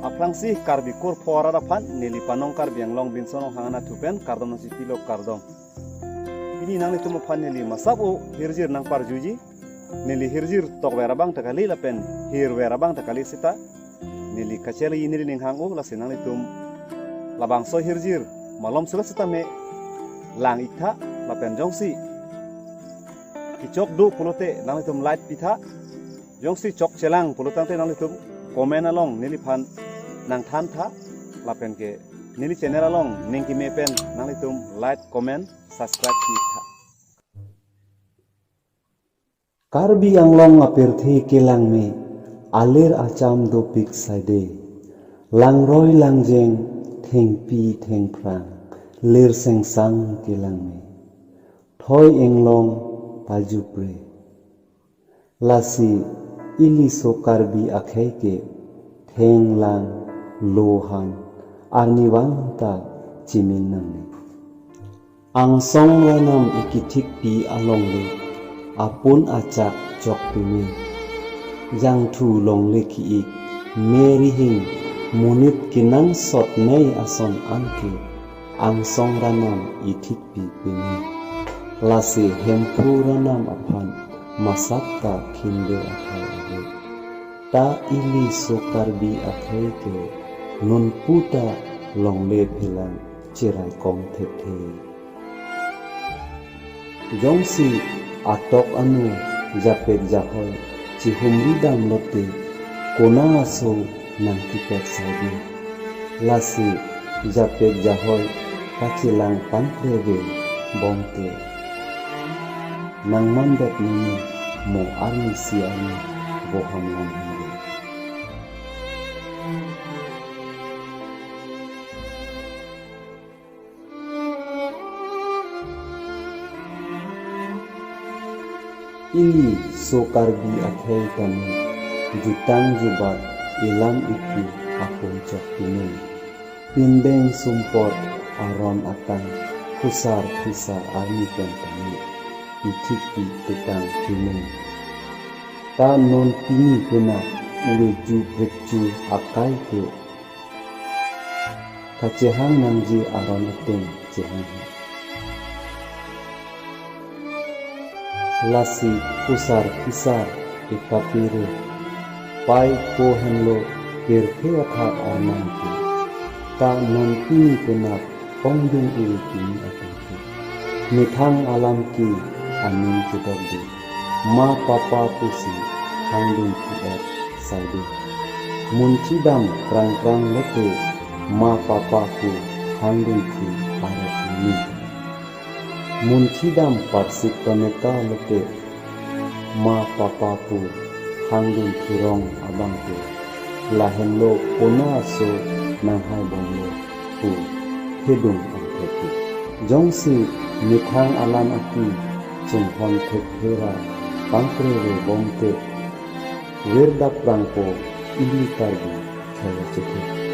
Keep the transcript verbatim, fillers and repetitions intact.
Aphrangsi Karbi Kurpho arat aphan neli Panong Karbi Anglong Binso Ronghang anatthu pen kardom nangchipilo, kardom. Pini nanglitum aphan neli masap-o hirjir nangparjuji. Neli hirjir tokver abang ta kali lapen hirver abang ta kali seta neli kacharli neli ning hang-o, lasi nanglitum labangso hirjir malom sulat seta me lang-iktha, lapen jongsi kechok do pulote nanglitum like pitha, jongsi chokchelang pulotangte nanglitum comment along neliphan nangthantha, lapen ke neli channel along ning keme pen nanglitum like, comment, subscribe pitha. Karbi Anglong apirthe kelang me, alir acham dopik saide. Langroi langjeng, thengpi thengphrang, lir sengsang kelang me. Thoi inglong pajupre. Lasi iliso Karbi akhei ke thenglang, lohan, arnivang ta chimin nangne. Angsong ranam ikithikpi alongle, apun achak chok peme. Jangthu longle ki-ik, me rihing, monit kenangsot nei ason anke, angsong ranam ithikpi peme. Lasi Hemphu ranam aphan masap ta khinde akhai ave. Ta iliso Karbi akhei ke nonpu ta longle phelang cherai kong thekthe. Jongsi atok anu japek jahoi chihumri dam lote, konat aso nangkipet saide. Lasi japek jahoi kachelang panpreve bomte, nangmandet nini mo arni si arni boham lam hingde. Iliso Karbi akhei tame jutang jubat, ilam iki apun chok peme. Pindeng sumpot aron atang, khusar phisar arni pen tame ithikpi tekang peme. Ta non pini penap ure ju brekju akai ke kachehang nangji aron ateng chehang he. Lasi khusar phisar ekapire, pai ko henlo pirthe athak arnam ke. Ta non pini penap ongdung uri pini ateng ke. Methang alam ke aning chedokde. Ma papa pusi hangdun thu-et saide. Munthi dam krang krang lote ma papa pu hangdun thu aret nini. Munthi dam parsik toneka lote ma papa pu hangdun thurong abang ke, lahenlo konat aso nanghai bomlo pu thedung angthek ke. Jongsi methang alam aki chinghon thekthera pangprere bomte, virdap prangpo ili Karbi khela chethek.